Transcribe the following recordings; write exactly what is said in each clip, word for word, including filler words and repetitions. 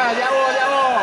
Jauh, jauh.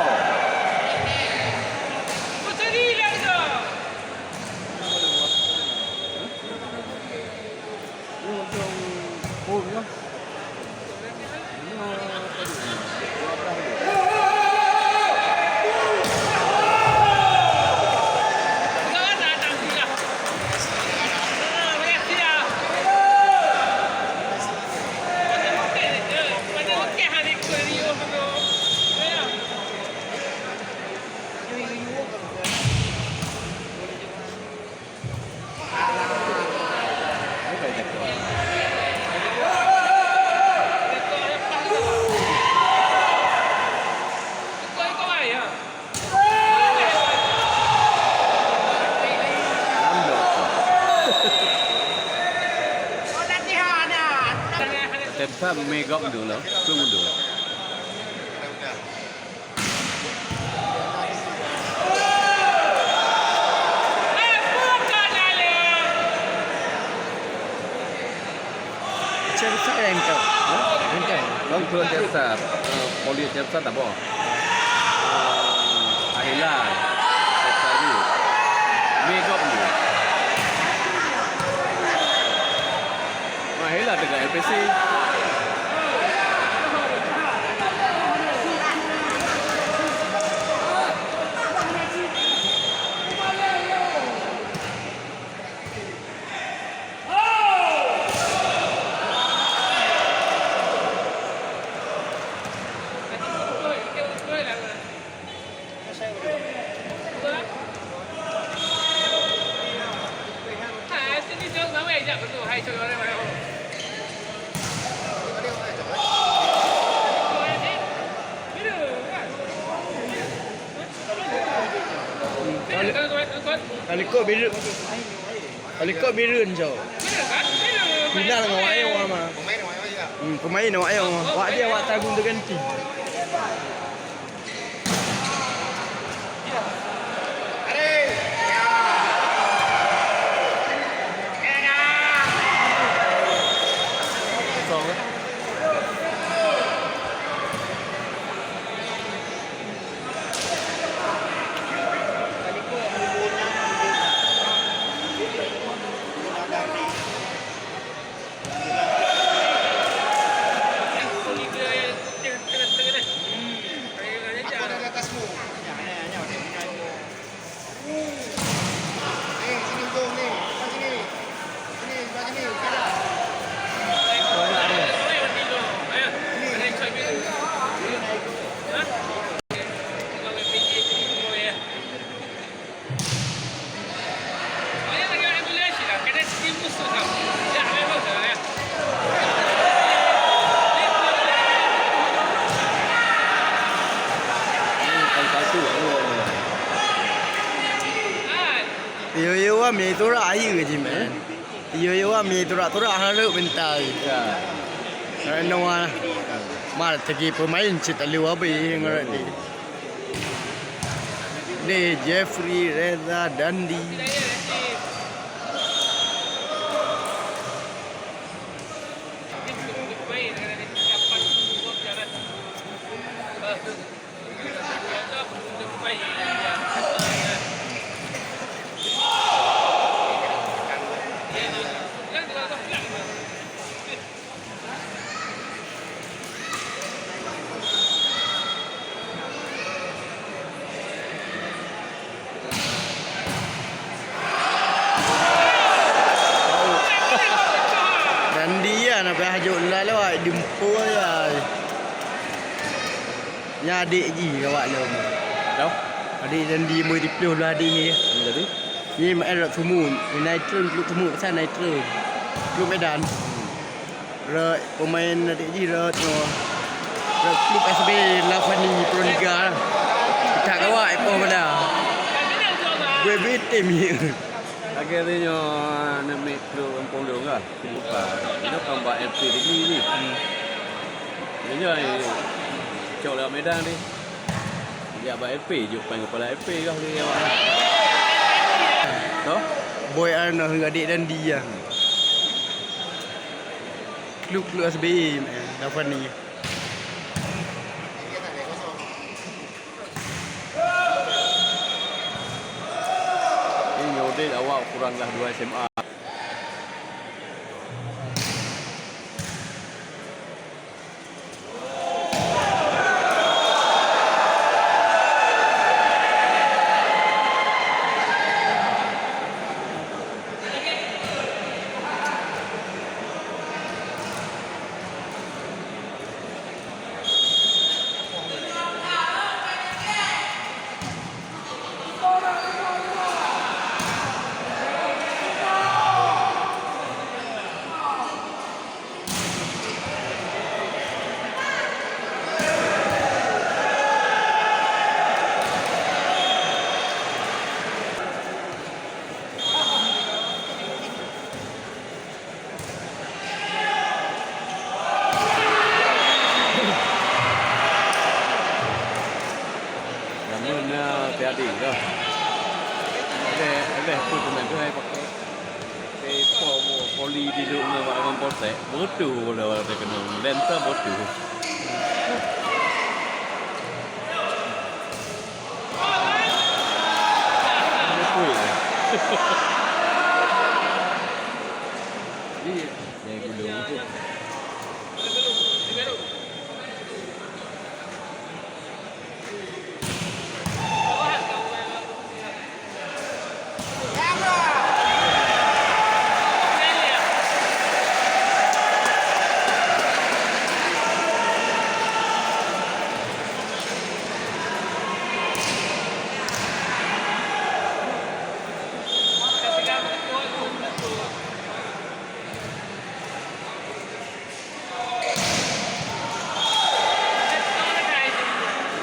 Tem sa mé gop dulu, tu dulu. Cemsa yang kau. Yang kau. Long Tuan Cemsa, eh, Poli Cemsa tak boh. Eh, Ahila, Cemsa ni. Megok ni. Mahilah dekat L P C. Alikot biru. Alikot biru, Cok. Final ngon awak nyoe mah. Hmm, pemain awak nyoe. Awak dia awak tagung terganti. Yo, yo, wa mi tura ayu ke jimen. Yo, yo, wa mi tura-tura harap minta. Ya. Noah. Mar tegi pemain cit alu abi ngerti. Ni Jeffrey Reza Dandi. Dan dia nak payah jok lah lewat jempol ya. Nya adik ji awak lom. Tau? Adik dan di mui dipluh lah adik ni. Jadi? Ni main rot semut. Nitron klub semut pasal Nitron. Klub Medan. Rot pemain adik jih rot nyoe. Rot klub S B Lavani Pro Liga. Tak kawak ipoh pada. Gue bitim ye. Lagèe nyoe aneuk miet klub gampông lôn kan. Buka. Nyoe kan bak L P tadi ni. Nyoe cok lewat Medan ni. Jak bak L P, jok pain kepala L P kah lé awak. Toh? Boy Arnold ngon adik Dandi ya. Klub-klub S B A, eh, Lavani. Kurang lah dua S M A. Namun, eh, tiadi dah. Ada, ada pun teman tu hai pakai. Poli di rumah mak dengan potek. Betul lah orang terkenal. Lenta betul. Betul. Iya. Yang gulung tu.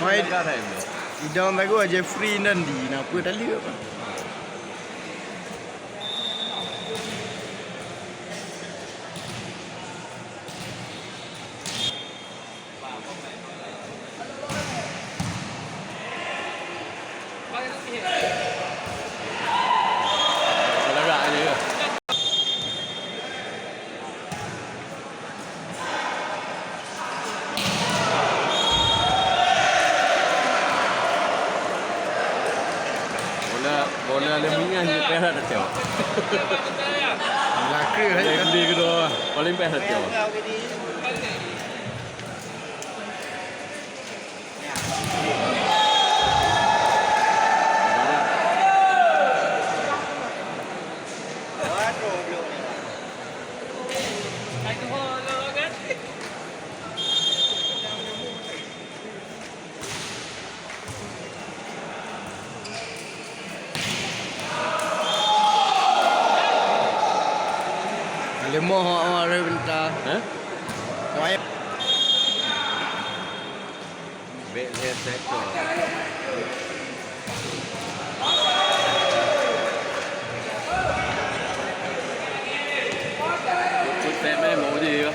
Mai idong lagu Jeffrey Nandi, na peue taleuek apa? Bola, bola leumingan je payah tacok. Laki hai. Beli kedua, paling payah tacok. Leumoh awak-awak reuta. Hah? Wai. Bek lhèe sektor. Ikut T M M mau je ya.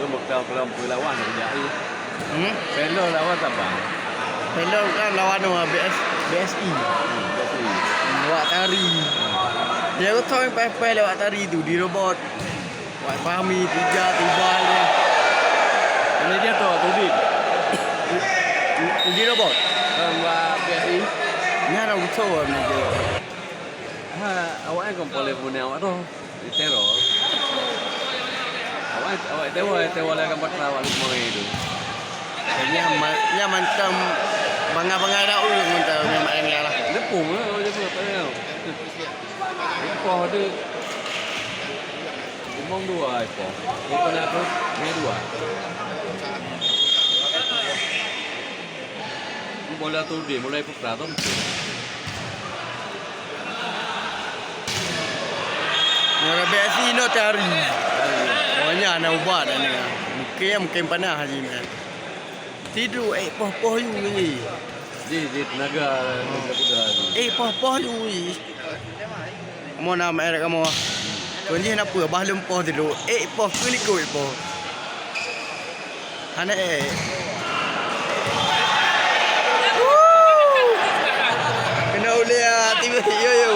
Dia meuka keulom peulawan jak. Hmm? Pelo lawan Sabang. Pelo kan lawan nama B S, B S I. Hmm, B S I. Wak Tari. Dia tu tahu peh-peh lewat Tari tu di robot. Wak Fahmi, Tija, Tibal dia. Ini dia tu, tu di. Di robot. Kan Wak B S I. Ni ada usaha ni dia. Ha, awak kan boleh punya awak tu. Di teror. Awak, awak tewa, tewa lah kan patra awak lima itu. Nyan ma-, nyan mantong bangai-bangai dak ureueng mantong nyan mak nyan lah. Lepung lah, awak jaga apa dia. Lepung ada. Limong dua lepung. Lepung aku, ni dua. Bola tu dia mulai pukul tu. Nyan rabe si inoe tari. Oh, nyan na ubat dah ni. Mungkin, mungkin panas haji ni. Tidu, eh, poh-poh yu ni. Di, di tenaga, tenaga kuda ni. Eh, poh-poh yu ni. Kamoe na main kamoe. Kon jih na peue, bah lom poh sidroe. Eh, poh keu likot poh. Hana eh. Woo! Keunoe ulèe, ah, tiba yo yo.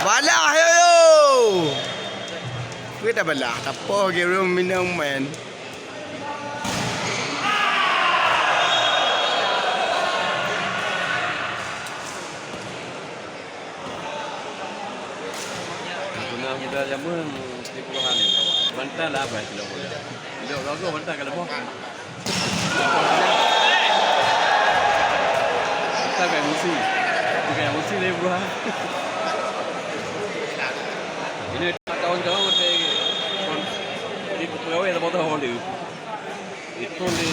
Balah yo yo. Peue tabalah, tapoh geurum minong main. Guna muda jameun di puluhan ni. Bantal lah abang silap muda. Silap lagu bantal kalau boh. Bantal kayak musi. Kayak musi dari puluhan. Ini tahun-tahun di pegawai atau motor Honda. Itu di